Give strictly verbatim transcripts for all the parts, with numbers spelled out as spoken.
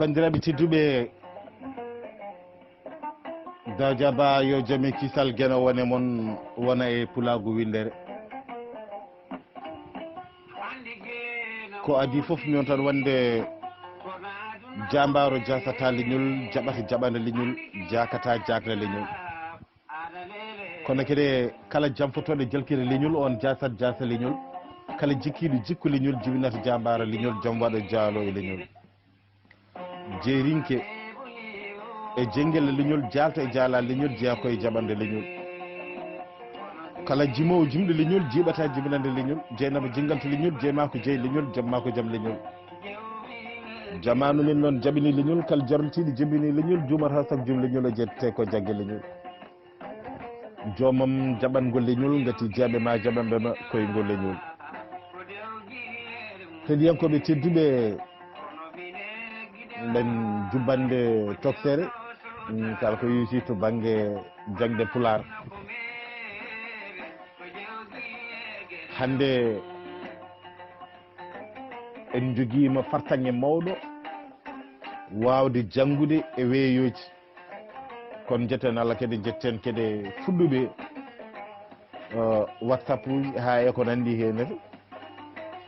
Banndiraaɓe tedduɓe, Daaja Ba, yo jam e kisal Geno wone mon, wona e Pulaagu Winndere. Ko adii fof mi on tan wonde jaambaaro jaasata leñol, jaɓata jaɓana leñol, jaakata jaakna leñol. Kono kadi kala jamfotooɗo jalkira leñol, on jaasat jaasa leñol. Kala jikkiiɗo jikku leñol, jibinata jaambaara leñol, jom waɗa jaalo e leñol. Jeerinke e jengel leñol, jaalta e jaala leñol, jeyaa ko e jaɓande leñol. Kala jimoowo jimɗo leñol, jiiɓata jibinande leñol. Jeynaba jingalta leñol, jeyma ko jeyi leñol, jamma ko jam leñol. Jamaanu men noon jaɓini leñol, kala jarlitiiɗo jibini leñol, juumata sago jum leñol, o jettete ko jagge leñol. Joomam jaɓangol leñol, ngati jiyaaɓe ma jaɓanɓe ma koye ngol leñol. Heɗiyankooɓe tedduɓe, nden jubbande toksere, mm, kala ko yowitii to bannge jaŋde Pulaar. Hannde en njogiima fartaŋŋe mawɗo, waawde janngude e weeyooji. Kono njetten Allah kadi, njetten kadi fuɗɗuɓe, eh, WhatsApp uji haa e ko nanndi heen,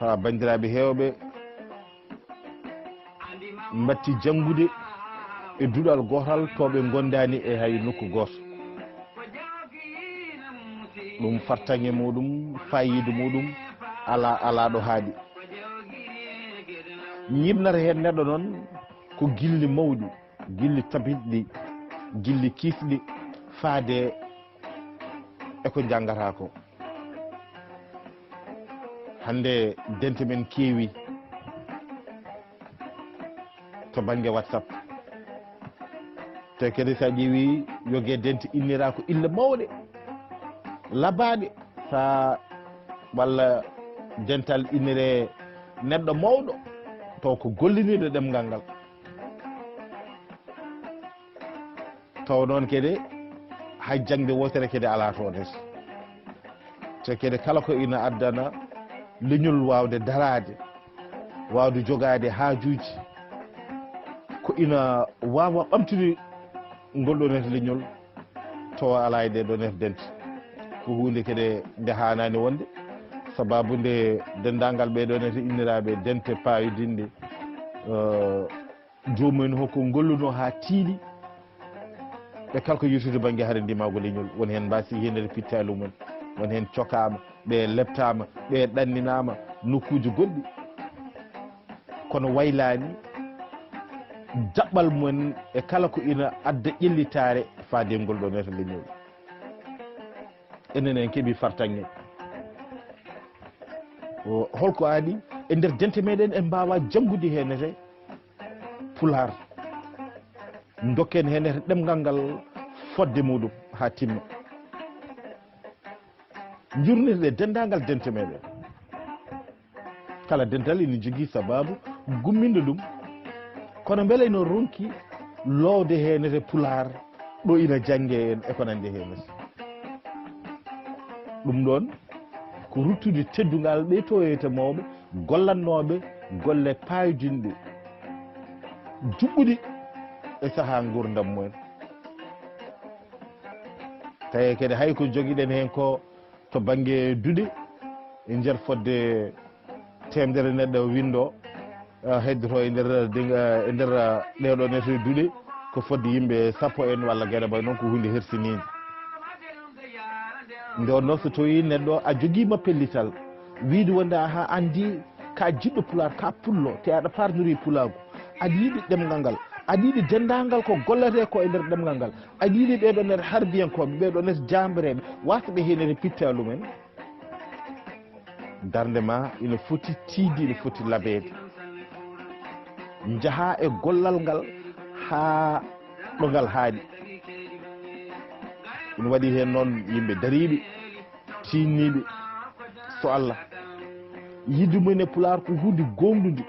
haa banndiraaɓe heewɓe mbatti janngude e duɗal gootal, to ɓe ngondaani e hay nokku gooto. Ɗum fartaŋŋe muɗum, faayiida muɗum alaa, alaa ɗo haaɗi. Ñiiɓnata heen neɗɗo noon ko gilli mawɗi, gilli tabitɗi, gilli kiisɗi, faade e ko njanngata ko. Hannde dente men keewi to bannge WhatsApp. Te kadi so a ƴeewi, yoge dente innira ko ille mawɗe, labaaɗe. Sa walla dental innire neɗɗo mawɗo, taw ko golliniiɗo ɗemngal ngal. Taw noon kadi hay jaŋde wootere kadi alaa toon. Te kadi kala ko ina addana leñol waawde daraade, waawde jogaade haajuuji, ko ina waawa ɓamtude ngol ɗoo nete leñol, tawa alaa e ɗee ɗoo nete dente. Ko huunde kadi nde haanaani wonde, sababu nde denndaangal ɓee ɗoo nete inniraaɓe dente paayodinɗe, eh, joomum en hokko ngolluno haa tiiɗi. Ɓe kala ko yewtude bannge hare ndimaagu leñol, won heen mbaasi heen pittaali mum en, won heen cokaama, ɓe leptaama, ɓe ɗanninaama nokkuuji goɗɗi. Kono waylaani jaɓɓal mum en e kala ko ina adda ƴellitaare faade ngol ɗoo nete leñol. Enen en keɓi fartaŋŋe. O, holko aadi e nder dente meɗen en mbaawa janngude heen nete Pulaar. Ndokken heen nete ɗemngal ngal fodde muɗum haa timma. Njurnirɗe denndaangal dente meɗen. Kala dental ina jogii sababu gumminɗo ɗum. Kono mbele ina ronki loowde heen nete Pulaar ɗo ina jannge en e ko nanndi heen nete. Ɗum ɗoon ko ruttude teddungal ɓe toyete mawɓe gollannooɓe golle paayodinɗe, juɓɓuɗi e sahaa nguurndam mumen. Tawi kadi hay ko jogiɗen heen ko to bannge duɗe, e nder fodde teemedere neɗɗo winndo, eh, heddoto e nder, eh, e nder, eh, ɗeeɗoo nete duɗe, ko fodde yimɓe sappo en walla geɗe mbayi noon, ko huunde hersiniinde. Nde wonnoo so tawii neɗɗo a jogiima pellital, wiyde wonde aha, anndi ka jiɗɗo Pulaar, ka pullo, te aɗa parnori pulaagu, aɗa yiɗi ɗemngal ngal, aɗa yiɗi denndaangal ko golletee ko e nder ɗemngal ngal, aɗa yiɗi ɓee ɗoo nete harbiyankooɓe, ɓee ɗoo nete jaambareeɓe, waasɓe heen nete pittaali mum en. Darnde ma ina foti tiiɗde, ina foti labeede. Njaha e gollal ngal haa ɗo ngal haaɗi. Ina waɗi heen noon yimɓe dariiɓe, tiinniiɓe, so Allah. Yiɗde mum en e Pulaar ko huunde gooŋɗunde.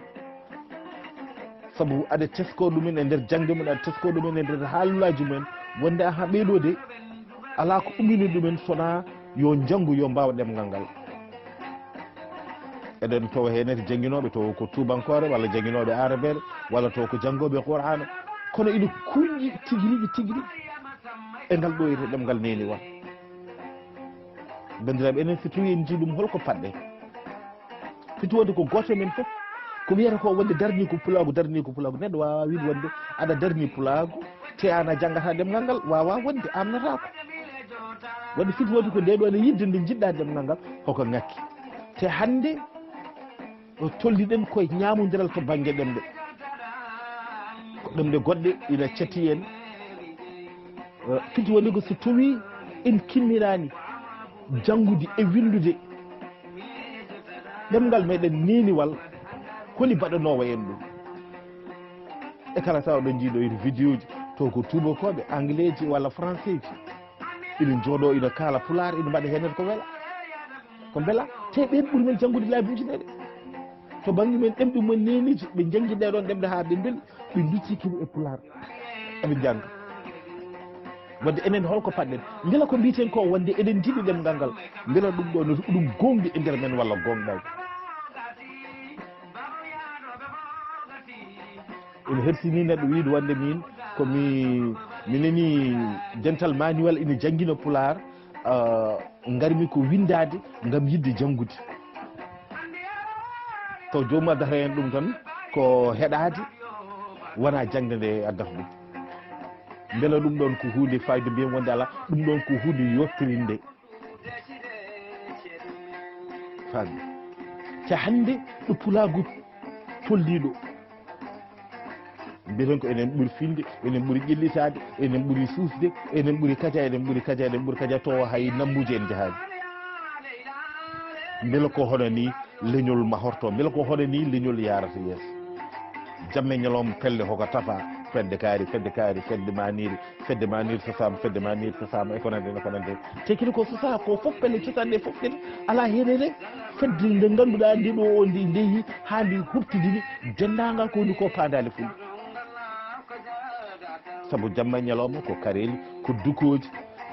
Sabu aɗa teskoo ɗum en e nder jaŋde mum, aɗa teskoo ɗum en e nder haalulaaji mum en, wonde aha, ɓee ɗoo de, alaa ko ummini ɗum en, sonaa yo njanngu, yo mbaaw ɗemngal ngal. Eɗen tawa heen ne jannginooɓe, tawa ko tuubankoore, walla jannginooɓe aarabeere, walla tawa ko janngooɓe Qur'aana. Kono ina kuuƴi tigi rigi, tigi rigi e ngal ɗo wiyetee ɗemngal neeniwal. Banndiraaɓe, enen so tawii en njii ɗum, hol ko paɗɗen? Fiti wonde ko gooto e men fof, ko wiyata ko wonde darnii ko pulaagu, darnii ko pulaagu. Neɗɗo waawaa wiide wonde aɗa darnii pulaagu, te aan a janngataa ɗemngal ngal, waawaa wonde, aamnataa ko. Waɗi fiti wonde ko ndee ɗoo ne yiɗde nde njiɗɗaa ɗemngal ngal, koko ŋakki. Te hannde, o tolniɗen koye ñaamondiral to bannge ɗemɗe. Ko ɗemɗe goɗɗe ina cati en. Eh, fiti wonde ko so tawii en kimminaani janngude e winndude ɗemngal meɗen neeniwal, holi baɗanoowo en ɗum? E kala sahaa oɗon njii ɗo e vidéo ji, taw ko tuubakooɓe, angleeji walla franseeji. Ina njooɗoo, ina kaala pulaar, ina mbaɗa heen ko wela. Ko mbela, te ɓeen ɓuri men janngude laabi ujuneeɗe. To bannge men ɗemɗe mumen neeniiji, ɓe njanngi ɗee ɗoon ɗemɗe haa ɓe mbeli, ɓe nduttii kadi e pulaar. Eɓe njannga. Waɗde enen, hol ko paɗɗen? Mbela ko mbiyeten ko wonde eɗen njiɗi ɗemngal ngal, mbela ɗum ɗo no ɗum goongɗi e nder men walla goongɗaani? Ene hersini neɗɗo wiide wonde miin ko mi, mi nanii dental Manuel ina janngina pulaar, ah, ngarmi ko winndaade ngam yiɗde janngude. Taw joomum addata heen ɗum tan ko heɗaade, wonaa jaŋde nde addata ɗum. Mbela ɗum ɗoon ko huunde fayda? Mbiyen wonde alaa, ɗum ɗoon ko huunde yottirinde. Faami. Te hannde ɗo pulaagu tolnii ɗo, mbiɗen ko enen ɓuri filde, enen ɓuri ƴellitaade, enen ɓuri suusde, enen ɓuri kaja, enen ɓuri kaja, enen ɓuri kaja, to hay nambuuji en njahaani. Mbela ko hono nii leñol mahorto, mbela ko hono nii leñol yaarata yeeso? Jamma e ñalawma pelle hoko tafa, fedde kaari, fedde kaari, fedde maniiri, fedde maniiri tasaama, fedde maniiri tasaama, e ko nanndi heen, e ko nanndi heen. Te kadi ko sosaa ko fof, pelle cosaan ɗe fof kadi alaa heen e fedde nde ngannduɗaa nde ɗo o ndi ndehi haa ndi huɓtidini denndaangal ko woni ko paandaale fulɓe. Sabu jamma e ñalawma ko kareeli, ko dukooji,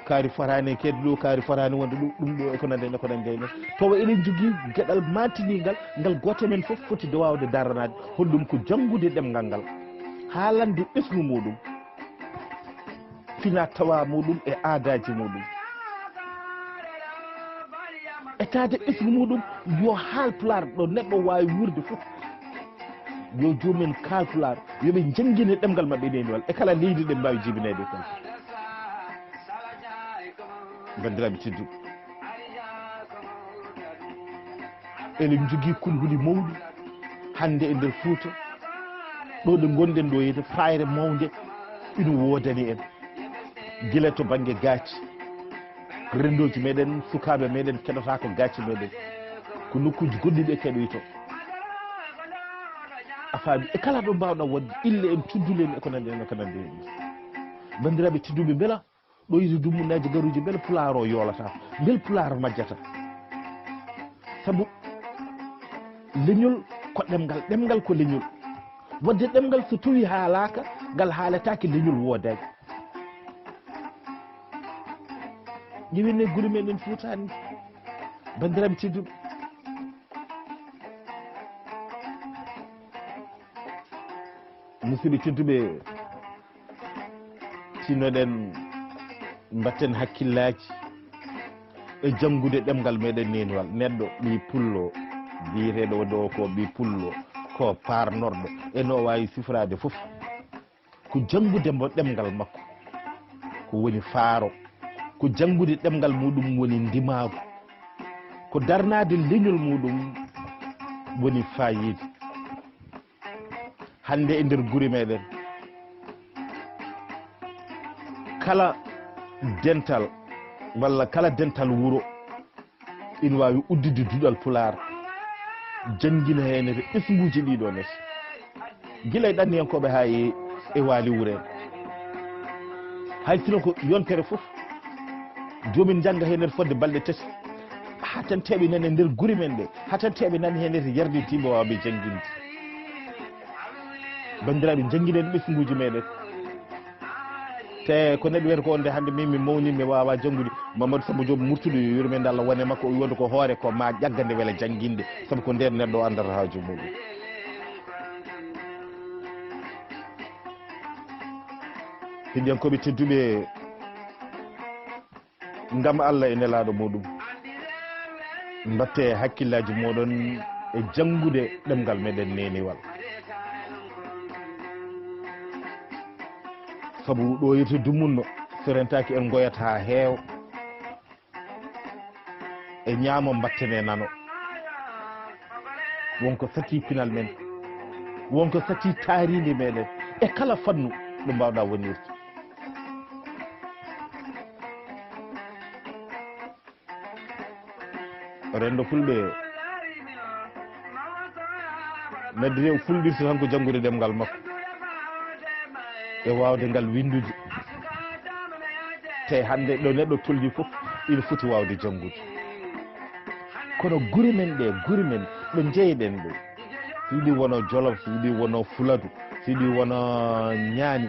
kaari foraani e keedɗo ɗo, kaari foraani wonde ɗo, ɗum ɗo e ko nanndi heen, e ko nanndi heen. Tawa eɗen njogii geɗal maantiniingal, ngal gooto e men fof foti waawde daranaade, holɗum ko janngude ɗemngal ngal, haalande ɓesngu muuɗum, fina tawa muuɗum e aadaaji muuɗum. Etaade ɓesngu muuɗum, yo haal pulaar ɗo neɗɗo waawi wuurde fof. Yo joomen kaal pulaar, yo ɓe njanngine ɗemngal maɓɓe neeniwal e kala leydi ɗe mbaawi jibineede kon. Banndiraaɓe tedduɓe, eɗen njogii kulhuli mawɗi hannde e nder Fuuta, ɗo ɗe ngonɗen ɗo, yiyde fayre mawnde ina woodani en. Gila to bannge gaaci, renndooji meɗen, sukaaɓe meɗen keɗotaako gaaci meɗen, ko nokkuuji goɗɗi ɓe keɗoyto. A faami? E kala ɗo mbaawɗa wonde, ille en, cuddule en, e ko nanndi heen, e ko nanndi heen. Banndiraaɓe tedduɓe, mbela ɗo yiɗi dummunnaaji garuuji, mbela pulaar o yoolata, mbela pulaar majjata? Sabu leñol ko ɗemngal, ɗemngal ko leñol. Waɗde ɗemngal so tawii haalaaka, ngal haaletaake, leñol woodaani. Nde wiyetee gure meɗen Fuuta hannde, banndiraaɓe tedduɓe, musidɓe tedduɓe, tinnoɗen, mbatten hakkillaaji e janngude ɗemngal meɗen neeniwal. Neɗɗo ɓii pullo biyeteeɗo ɗo ko ɓii pullo, ko paarnorɗo, e no o waawi sifraade fof. Ko janngude mo ɗemngal makko ko woni faaro. Ko janngude ɗemngal muuɗum woni ndimaagu. Ko darnaade leñol muuɗum woni faayiida. Hannde e nder gure meɗen, kala dental walla kala dental wuro ina waawi udditde duɗal pulaar, janngina heen e ɓesnguuji ɗiɗo ne, gila e ɗanniyankooɓe haa e, e waali wuro en. Hay sinno ko yontere fof, joomin njannga heen fodde balɗe tati, hatanteeɓe nani e nder gure men ɗe, hatanteeɓe nani heen yarditiiɓe waawɓe jannginde. Banndiraaɓe, njannginen ɓesnguuji meɗen. E ko neɗɗo wiyata ko, wonde hannde min mi mawni, mi waawaa janngude. Mamadou Samba Diop Murtuɗo, yo yurmeende Allah wone makko, o wi wonde ko hoore ko ma ƴagga nde wela jannginde, sabu ko ndeen neɗɗo o anndata haaju muɗum. Heɗiyankooɓe tedduɓe, ngam Allah e nelaaɗo muɗum, mbatte hakkillaaji moɗon e janngude ɗemngal meɗen neeniwal. Sabu ɗo yirte dumunno, so rentaaki en ngoyat haa heewa. E ñaamo mbattene nano. Wonko sati pinal men, wonko sati taariindi meɗen e kala fannu ɗo mbawɗa wonirde. Renndo Fulɓe, neɗɗo rew fulɓirta tan ko janngude ɗemngal makko e waawde ngal winndude. Te hannde ɗo neɗɗo tolni fof, ina foti waawde janngude. Kono gure men ɗe, gure men ɗo njeyɗen ɗo, so yiɗi wono Jolof, so yiɗi wono Fuladu, so yiɗi wono Ñaani,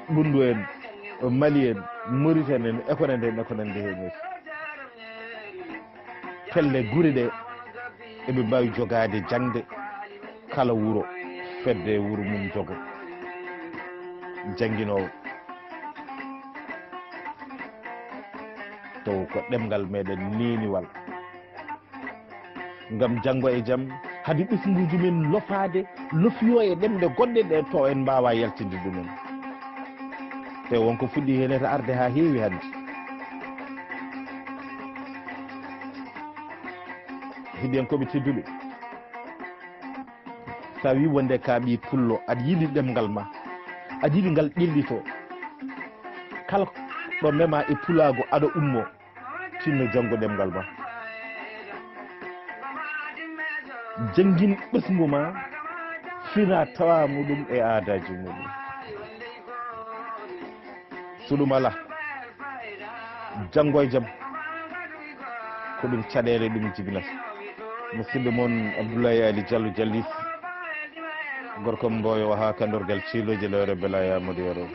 Ɓunndu en, Mali en, Mauritanie en, e ko nanndi heen, e ko nanndi heen. Pelle gure ɗe, eɓe mbaawi jogaade jaŋde, kala wuro, fedde wuro mum jogo jannginoowo. Taw ko ɗemngal meɗen neeniwal. Ngam janngo e jam, hade ɓesnguuji men lofaade, lofiyo e ɗemɗe goɗɗe ɗe to en mbaawa yaltinde ɗumen. Te wonko fuɗɗi heen eta arde haa heewi hannde. Heɗiyankooɓe tedduɓe, so a wii wonde ka ɓii pullo, aɗa yiɗi ɗemngal ma, aɗa yiɗi ngal ƴellito, kala ɗo mema e pulaagu aɗa ummo, tinno janngo ɗemngal ma. Janngin ɓesngu ma, fina tawa muɗum e aadaaji muɗum. So ɗum alaa, janngo e jam, ko ɗum caɗeele ɗum jibinata. Musidɗo mon Abdoulaye Ali Diallo Diallis, gorko Mboyo haa kandorgal Ciilooji Lewre Belaya Modi Yoro.